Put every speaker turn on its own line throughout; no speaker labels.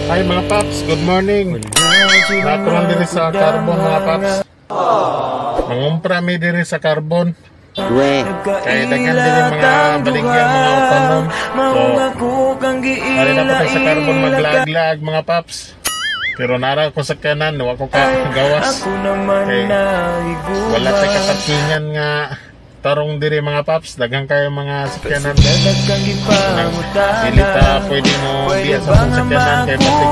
Hi, mga paps, good morning. Naa ko ron diri sa Carbon, mga paps. Mangumpra mi diri sa Carbon.
We.
Kay daghan diri mga baligyan, mga utanon. So, ari na po sa Carbon maglaglag, mga paps. Pero nara ko sa kanan, wa ko ka gawas. Kay wala tay kaparkingan nga tarong diri, mga paps, daghan kayo mga sakyanan. Dili ta pwede mo biya sa atong sakyanan kay basig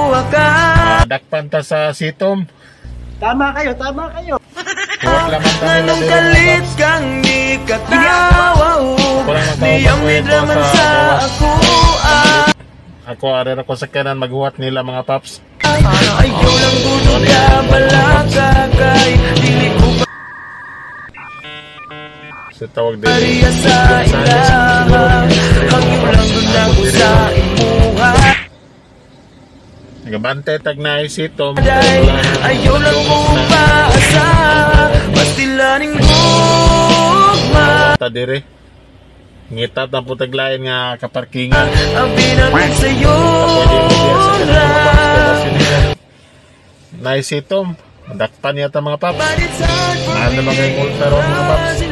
dakpan ta sa sitom.
Tama kayo, tama kayo.
Huwag laman ta nila
Anong
diri, mga
kalit
paps.
Kang di katawa?
Ako lang
Niyang
magkauban ko ito
midraman
sa
sa
gawas.
Ako.
Ako ari ra ko sakyanan maghuwat nila, mga paps.
Ayaw lang gudong ka balaka kay dili ko
Sa tawag diri.
Maria sa ilaha. Hangyo lang gud ako sa imuha.
Nagabantay tag naay sitom.
Day, ayaw lang ko paasa. Pastila ning gugma.
Ta diri. Ngita ta po taglain nga kaparkingan.
Ang pinagod sa'yo
Pwede mo biya sa kanan, mga paps, kay
ra.
basin nila naay sitom. Madakpan yata, mga paps.
But it's hard for
Mahal na
me
mga multa ron, mga paps.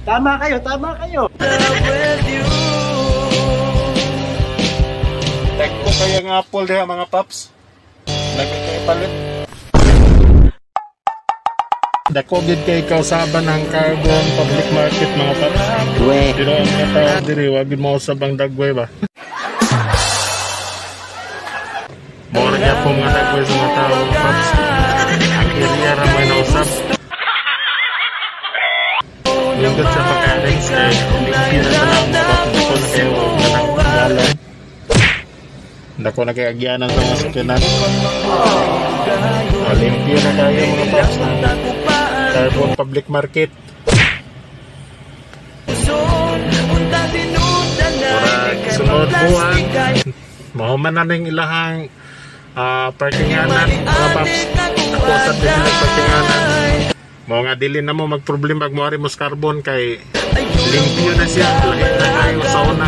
Tama kayo, tama kayo.
Love with you.
Dagko kaya nga apple diha, mga paps. Lagi kay palit. Dako gid kay kausaban ang Carbon Public Market, mga paps.
We.
Pero ang mga tao diri wa gid mo usab ang dagway ba. Mao ra gyapon mga dagway sa mga tao, mga paps. Ang area ra mo nausab. Nindot sa pagka-arrange kay limpyo na tanan, mga paps. Dako na kayo kanang dalan. Dako na kay agyanan sa mga sakyanan. Ah, limpyo na kayo, mga paps, ng Carbon Public Market. Murag sunod buwan, mahuman na ning ilahang parkinganan, mga paps. Ako sa sila parkinganan. Mao nga dili na mo magproblema pag moari mo sa Carbon kay limpyo na siya. Lahi na kayo sa una.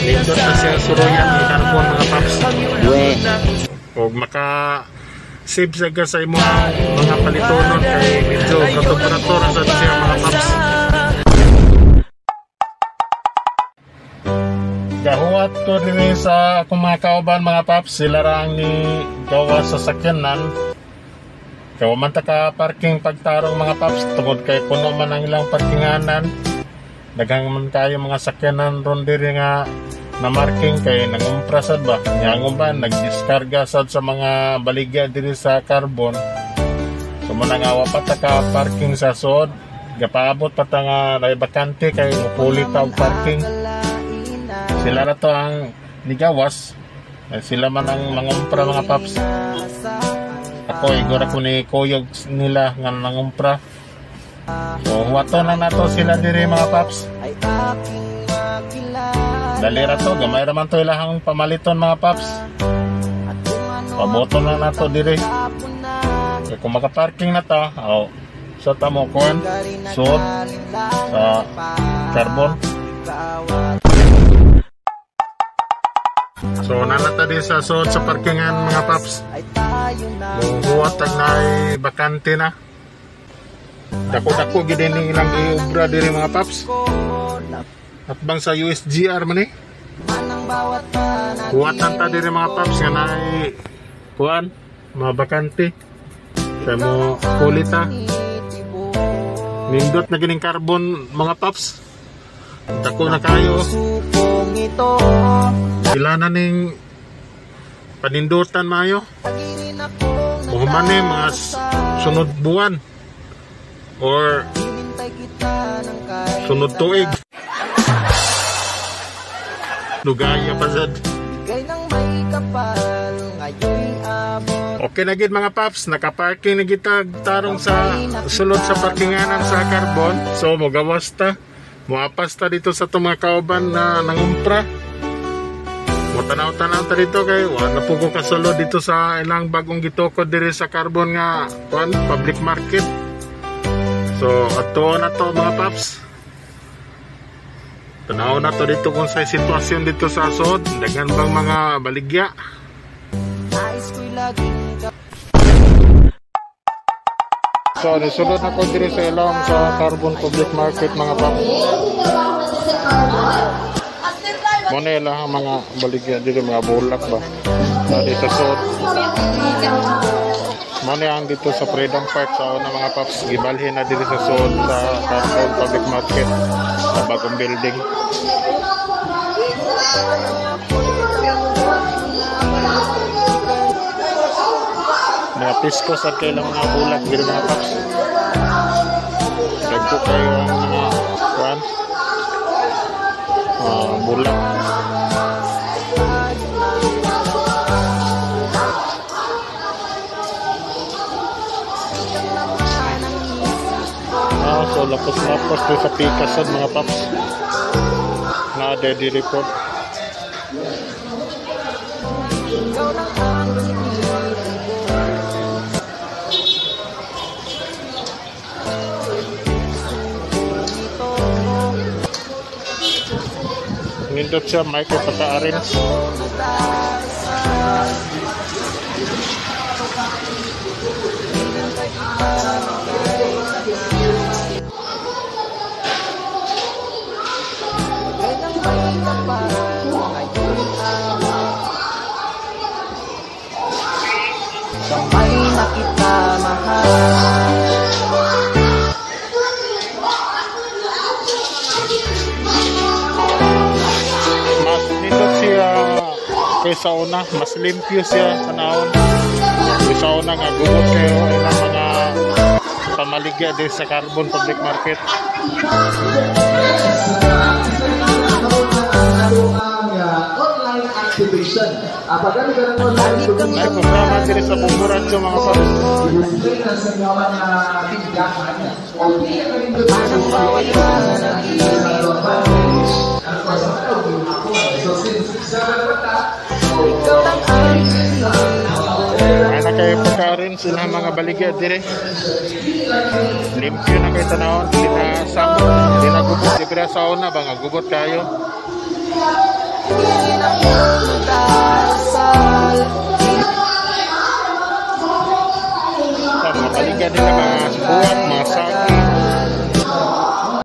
Nindot na siya suruyan ng Carbon, mga paps.
We.
O maka save sa ka sa imong mga palitonon kay medyo brato-brato ra sad siya, mga paps. Gahuwat ko diri sa akong mga kauban, mga paps, sila ra ang ni gawa sa sakyanan. Kay wa man ta ka parking pagtarong, mga paps, tungod kay puno man ang ilang parkinganan. Daghang man kayo mga sakyanan ron diri nga na marking kay nangumpra sad ba. Nya ang uban nagdiskarga sad sa mga baligya diri sa Carbon. So mo na nga wa pa ta ka parking sa sod. Gapaabot pa ta nga naay bakante kay mupuli ta og parking. Sila ra to ang nigawas. Ay, sila man ang mangumpra, mga paps. Ako igor ako ni kuyog nila nga nangumpra. So huwaton lang nato sila diri, mga paps. Dali ra to, gamay ra man to ilahang pamaliton, mga paps. Paboto na nato diri. Kaya kung makaparking na ta, oh, sa tamo kon, sud sa Carbon. So nanata din sa suod sa parkingan, mga paps. Muhuwat tag naay bakante na. Dako-dako gid ni ilang giobra diri, mga paps. Atbang sa USGR man eh. Huwatan ta diri, mga paps, nga naay kuan, mga bakante. Kaya mo kulita. Nindot na gining Carbon, mga paps. Dako na kayo. Sila na ning panindutan maayo. Muhuman ni mga sunod buwan or sunod tuig. Lugaya pa sad. Okay na gid, mga paps, nakaparking na gid tarong sa sulod sa parkinganan sa Carbon. So mogawas ta. Moapas ta dito sa itong mga kauban na nangumpra. Motanaw-tanaw ta dito kay wala na po ko kasulod dito sa ilang bagong gitukod diri sa Carbon nga kuan public market. So adto na to, mga paps. Tanaw na to dito kung sa sitwasyon dito sa sod. Daghan bang mga baligya. So, nisulod na ko diri sa ilong sa Carbon Public Market mga paps. Muna ila ang mga baligya dito, mga bulak ba. Dali sa sod. Muna ang dito sa Freedom Park sa una mga paps, gibalhin na dito sa sod sa Carbon Public Market sa bagong building. Mga piskos at kailang mga bulak dito mga paps. Dagko kayo ang mga kuan bulak. So lapos-lapos dito sa pikasan mga paps. Na daddy report. Nindot siya, Michael pagka-arrange.
Kamay na kita mahal.
Mas nindot siya kaysa una, mas limpyo siya panahon. Kaysa una nga gubot kayo ilang mga pamaligya din sa Carbon Public Market.
Online activation. Online
Ay, programa diri sa Bumburadyo mga paps. Ay na kayo pagka-arrange sila mga baligya dire. Limpyo na kayo tanawon, di na samot, di na gubot, di pira sa una ba nga gubot kayo. Sa mga baligya nila mga buwan